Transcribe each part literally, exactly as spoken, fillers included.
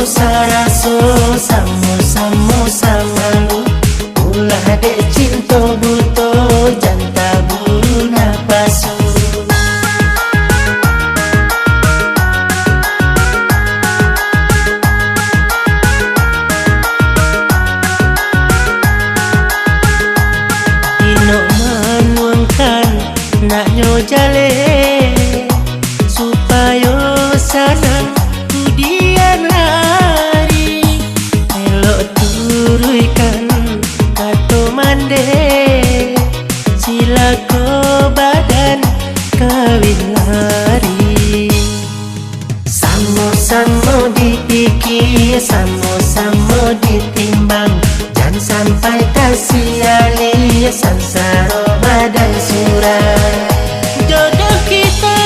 Saraso samo-samo samalu, ulah dek cinto buto, jan taburu napasu. Inok manuangkan naknyo jaleh, supayo sanang kudian hari. Elok turuikan kato mandeh, cilako badan kawin lari. Samo-samo dipikia, samo-samo ditimbang, jan sampai tasialih, sansaro badan surang. Jodoh kito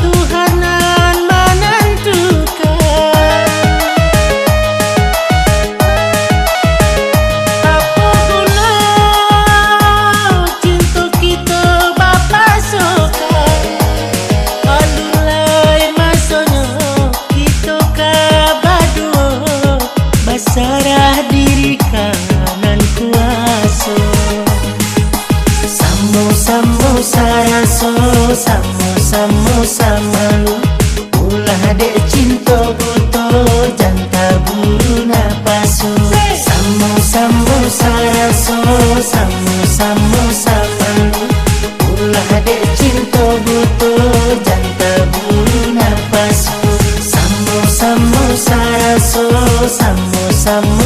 Tuhan nan manantukan. Apo guno cinto kito bapasokan? Alun lai masonyo kito ka baduo, basarah diri ka nan kuaso. Samo-samo saraso, samo-samo samalu, ulah dek cinto buto, jan taburu napasu. Samo-samo saraso, samo-samo samalu, ulah dek cinto buto, jan taburu napasu. Samo-samo saraso, samo-samo